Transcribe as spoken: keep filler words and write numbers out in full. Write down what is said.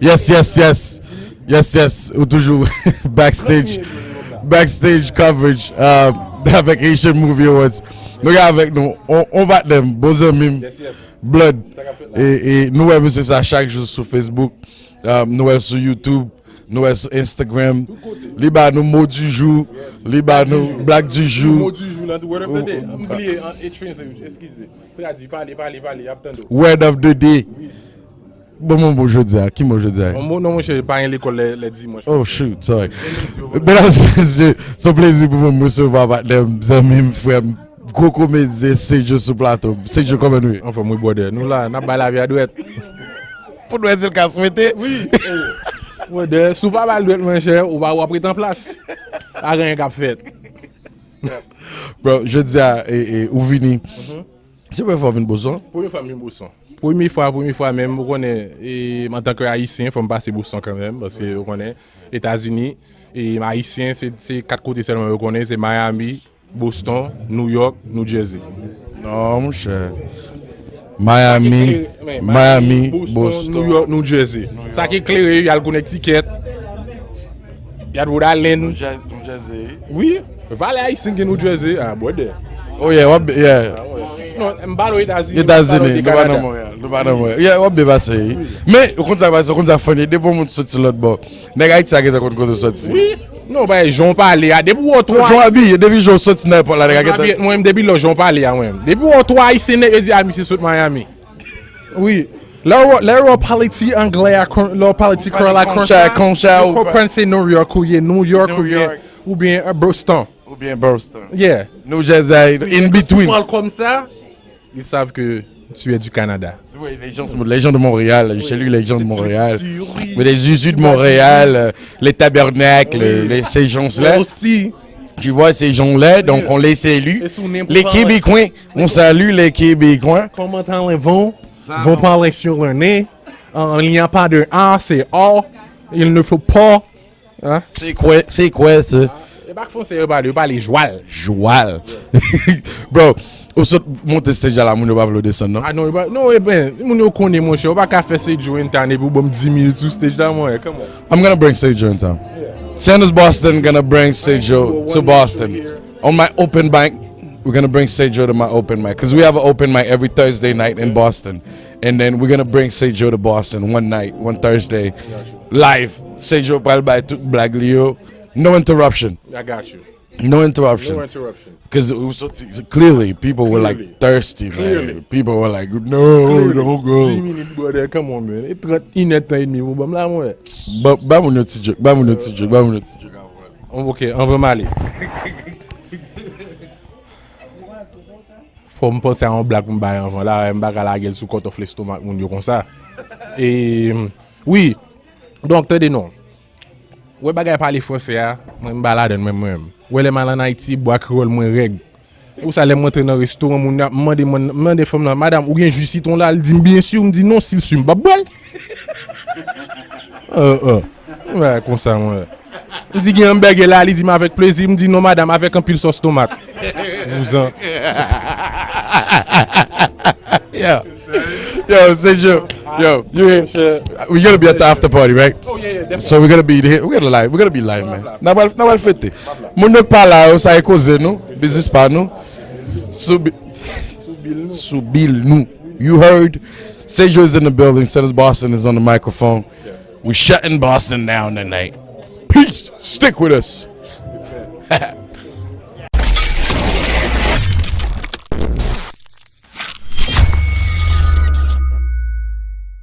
Yes, yes, yes. Yes, yes. Ou toujou backstage. Backstage coverage uh, avèk Haitian Movie Awards. Nou gen avèk nou on, on patnè m, bon zanmi m, Blood. E, e nou wè misye sa chak jou sou Facebook. Um, nou wè l sou YouTube. Nou wè l sou Instagram. Li ba nou mo du jour. Li ba nou black du jour. Mo du jour nan tou. Word of the day. M bliye an, e, translate, eskize. Tradui, pale, pale, pale, y ap tande w. Word of the day. Bon, bon, bon, jodi a, ki mo jodi a? Bon, bon, non, monchè, pa gen lekòl lè, lè dimanch. Oh, shoot, sorry. Medam e mesye, se yon plezi pou mwen m resevwa patnè m, zanmi m, frè m, gwo komedyen, Sedjo sou plato m. Sedjo, kòman nou ye? Anfòm, wi, brother. Nou la, n ap bay lavi a dwèt. Pou nou wè si l ka swete. Wi. Brother, si w pa ba l dwèt, monchè, ou pa, w ap ret an plas. Pa gen anyen k ap fèt. Bro, jodi a, e, e, ou vini. Se premye fwa w vin Boston? Premye fwa m vin Boston. Premye fwa, premye fwa menm, ou konnen, e, antanke Ayisyen, fò m pase Boston kanmenm, paske, ou konnen, Etazini, e, Ayisyen, se, se kat kote sèlman yo konnen, se Miami, Boston, New York, New Jersey. Non, monchè. Miami, Miami, Boston, New York, New Jersey. Sa ki klere, y al Connecticut, y al Rhode Island. Wi, valè ayisyen gen New Jersey. Ah, brother. Oh, yeah, w ap, yeah. Non, m pale Etazini, m pale Kanada. Etazini, nou pa nan Montréal, nou pa nan Montréal. Yeah, w ap byen pase, wi. Men, ou konn sa k pase, ou konn sa funny, depi yon moun soti lòt bò. Nèg Ayiti a gentan konn kote w soti. Wi. Non, bay, jan w pale a, depi w wè twa Jan w abiye, depi jan w soti nan èpòt la, nèg a gentan. Mwen, depi lò jan w pale a, mwen. Depi w wè twa Ayisyen nèt, yo di, "Ah, misye sot Miami." Wi. Lè w, lè w pale ti anglè a, kon- lè w pale ti kreyòl a, konsa, konsa, ou konprann se New York ou ye, New York oubyen, oubyen, euh, Boston. Oubyen Boston. Yeah. New Jersey, in between. Pale konsa. Ils savent que tu es du Canada. Oui, les gens, les gens de Montréal, chez lui, les gens de Montréal. Mais les Zuzu de Montréal, euh, les Tabernacles, les, ces gens-là. Tu vois, ces gens-là, donc on les salue. Les Québécois, on salue les Québécois. Comment allez-vous? Vous parlez sur le nez. Euh, il n'y a pas de A, c'est A. Il ne faut pas. Hein? C'est quoi, c'est quoi ça? E pa k fransè yo pale, yo pale jwal. Jwal. Bro, ou sot monte stage la, moun yo pa vle w desann, non? Ah non, yo pa, non, e ben, moun yo konnen, monchè, ou pa ka fè Sedjo entertain epi ou ban m dis minutes sou stage la, mwen, come on. I'm gonna bring Sedjo in town. Santa's Boston gonna bring Sedjo to Boston. On my open mic, we're gonna bring Sedjo to my open mic. Because we have an open mic every Thursday night in Boston. And then we're gonna bring Sedjo to Boston one night, one Thursday. Live. Sedjo pral bay tout blag li yo. No interruption. I got you. No interruption. No interruption. Because clearly, people were like thirsty, man. People were like, no, don't go. Dis minit, brother, come on, man. E trant, inèdtan edmi pou ban m la, mwen. Ba, ba moun yo ti joke, ba moun yo ti joke, ba moun yo ti joke. Ok, anvan m ale. Fò m panse a yon blag pou m bay anvan la, m pa ka lage l sou cut off lestomak moun yo konsa. E, wi, donk, tande non. Wè bagay pale fransè a, mwen m pa ladann mwen menm. Wè lè m al ann Ayiti, bwa kreyòl mwen règ. E pou sa lè m antre nan restoran, moun ap mande mwen, m mande fanm nan, "Madam, ou gen ji sitwon la?" Li di m, "Byen si." M di, "Non, si l si m p ap bwè l." An, an. Wè, konsa mwen. M di, "Gen hamburger la?" Li di m, "Avèk plezi." M di, "Non, madam, avèk anpil sòs tomat." Vouzan. Yo. Yo, Sedjo. Yo, you here? We're gonna be at the after party, right? Oh, yeah, yeah, definitely. So we're gonna be here. We're gonna live. We're gonna be live, man. N ap al, n ap al fete. Moun yo k pa la yo, sa e koze nou, biznis pa nou. Sou bi-, sou bil nou. You heard? Sedjo is in the building. Santa's Boston is on the microphone. We shutting Boston down tonight. Peace. Stick with us.